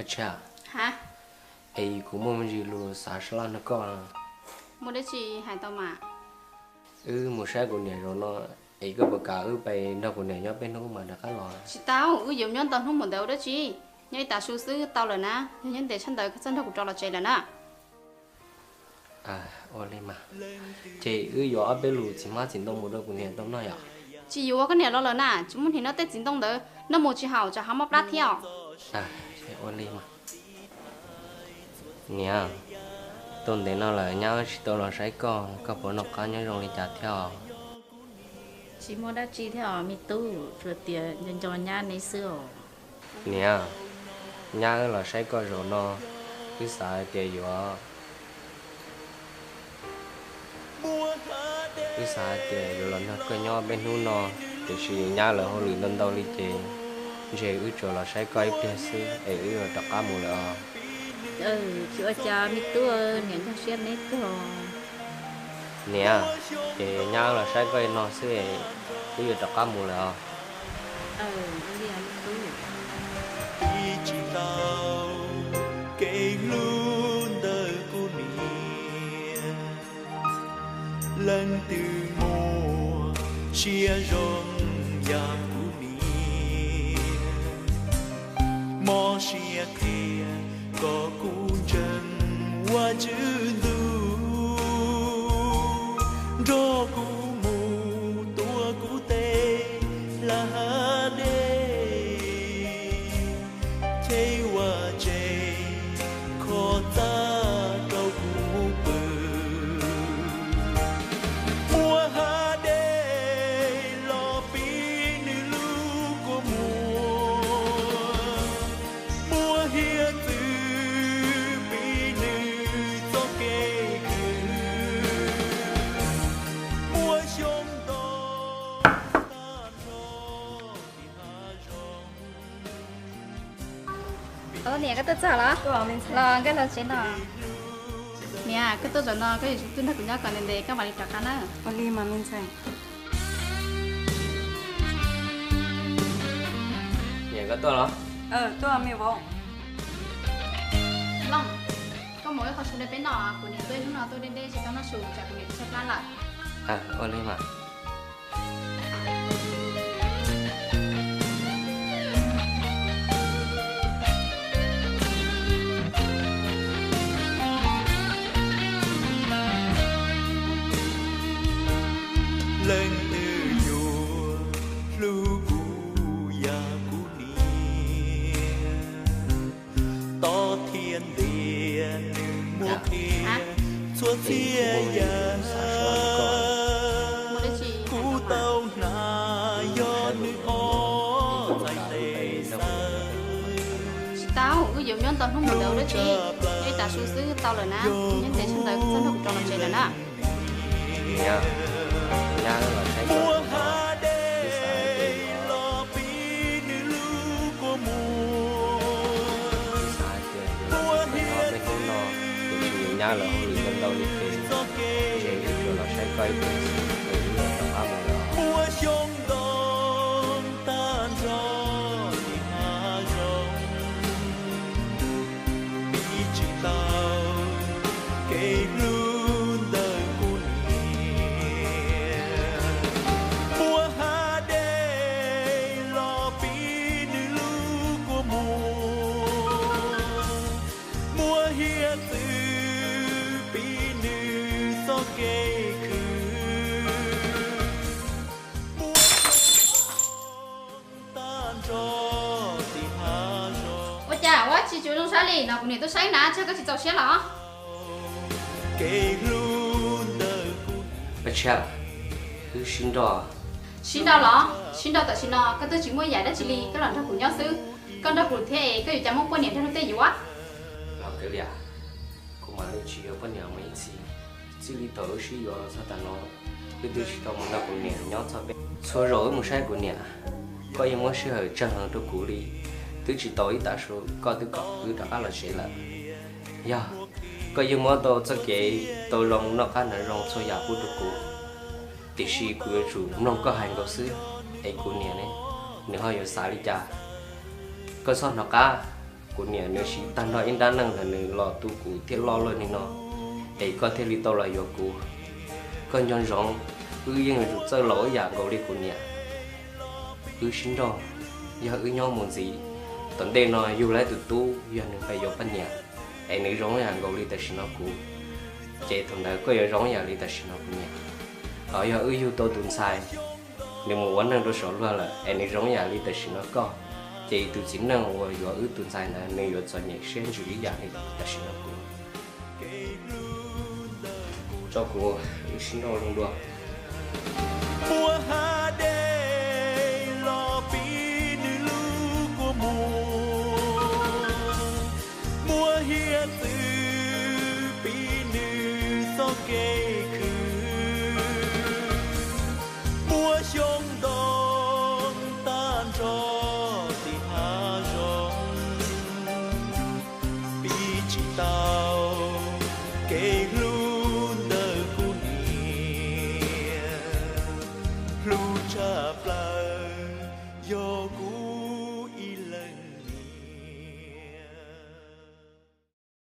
Tshiab, ha, es kuv muaj me ntsis lus xav sab laj nrog koj. Muaj dab tsi hais tau mas. Wb mus saib kuv niam zaum no, es koj puas kam wb pais nrog kuv niam nyob peb hnub mas rov qab los? Tsis tau, wb yuav nyob ntau hnub mus ntawd ua dab tsi? Nyob ib tav su xwb tau lawm na, yog nyob ntev tshaj ntawd koj txhob nrog kuv rov los tsev lawm na. Ua li mas, ces wb yuav ob peb lus txiv hmab txiv ntoo mus rau kuv niam tau noj yom? Tsis yuav, koj niam los lawm na, tsis muaj hniav noj tej txiv ntoo ntawd, noj mus tsis haum tsam ho mob plab thiab os. Ua li mas. Niam, tuaj ntev no lawm nyab wb tsis tau los saib koj, koj puas noj qab nyob zoo li cas thiab os? Tsis muaj dab tsi thiab os me tub, tsuas tias nco nco nyab neb xwb os. Niam, nyab wb los saib koj zaum no, wb xav hais tias yuav, wb xav hais tias yuav los nrog koj nyob peb hnub no, tiam sis nyab lawv hauj lwm ntau ntau li ces ntshe wb tsuas los saib koj ib pliag xwb es wb yuav rov qab mus lawm os. Tsis ua cas me tub, niam nco siab neb kawg. Niam, ces nyab los saib koj li no xwb es wb yuav rov qab mus lawm os. Tsis tau kev hlub ntawm kuv niam, leej twg muaj siab zoo yam kuv niam, mob siab qhia kom kuv ntseeg Vajtswv ntuj, nrog kuv mus tuav kuv tes hlab dej, cheb vaj tse kho txaj rau kuv pw. Muab hav dej los pib nws lub kua muag, muab hiav txwv pib nws txoj kev khwv, muab xyoob ntoo tag nrho tim hav zoov. Niam, koj tuaj txog los? Los nkag los tsev no. Niam, koj tuaj zaum no koj yuav tsum tuaj nrog kuv nyob kom ntev ntev koj mam li rov qab na. Ua li mas me ntxhais. Niam, koj tuaj los? Tuaj me vauv. Looj, koj mus ib qho su dej peb noj, kuv niam tuaj ib hnub no tuaj deb deb tsis tau noj su tsam kuv niam tsis tshua plab lawm. Ua li mas. Leej twg yuav hlub kuv yam kuv niam, tob thiab ntiag nws muab qhia txhua txhia yam, kuv tau hnav yog nws ob txhais tes xwb. Tsis tau, wb yuav nyob ntau hnub mus ntawd ua dab tsi? Nyob ib tav su xwb tau lawm na, nyob ntev tshaj ntawd koj txhob nrog kuv rov los tsev lawm na. Muab hav dej los pib nws lub kua muag, muab hiav txwv pib nws txoj kev, muab xyoob ntoo tag nrho tim hav zoov, pib tsis tau kev hlub ntawm kuv niam. Muab hav dej los pib nws lub kua muag, muab hiav txwv pib nws txoj kev khwv, muab xyoob ntoo tag nrho tim hav zoov. Ua cas ua tsis tshua zoo saib li no, kuv niam tuaj saib na, tsam koj tsis txaus siab los? Kev hlub ntawm kuv. Ua tshia, wb sib nrauj. Sib nrauj los? Sib nrauj tam sim no koj twb tsis muaj yam dab tsi li, koj los nrog kuv nyob xwb. Koj nrog kuv thiab es koj yuav cas muaj poj niam nrog luag tej yuav? Los kwv liam, kuv mam li tsis yuav poj niam mus ib txhis. Txij li thaum wb sib yuav los txog tav no, wb twb tsis tau mus nrog kuv niam nyob txog peb. Txhua zaus wb mus saib kuv niam, koj yeej muab sij hawm tseeg heev rau kuv li. Twb tsis tau ib tav su koj twb kom wb rov qab los tsev lawm. Yog koj yeej muab tau txoj kev tau zoo noj qab hnav zoo txhua yam pub rau kuv, tiam sis kuv yuav tsum mloog koj hais nkaus xwb, es kuv niam ne, nws ho yuav xav li cas? Koj txhob hnov qab. Kuv niam nws siv tag nrho ib nrab neej ntawm nws los tu kuv thiaj loj luaj li no, es koj thiaj li tau los yuav kuv. Koj nco ntsoov, wb yeej yuav tsum txawj los ib yam nkaus li kuv niam. Wb sib nrauj, yog wb nyob mus ntxiv, tom ntej no yug lawm tus tub yog nws pheej yuav poj niam, es nws zoo yam nkaus li tam sim no kuv, ces thaum ntawd koj yuav zoo yam li tam sim no kuv niam. Hos yog wb yug tau tus ntxhais, nws mus ua neej rau saum luag lawm es nws zoo yam li tam sim no koj, ces tus txiv neej uas yuav wb tus ntxhais ntawd nws yuav txom nyem siab ntsws ib yam li tam sim no kuv. Tso kuv, wb sib nrauj zoo dua. Muaj hav dej los pib nws lub kua muag, muaj hiav txwv pib nws txoj kev khwv, muaj xyoob ntoo tag nrho tim hav zoov, pib tsis tau kev hlub ntawm kuv niam. Hlub tshaj plaws yog kuv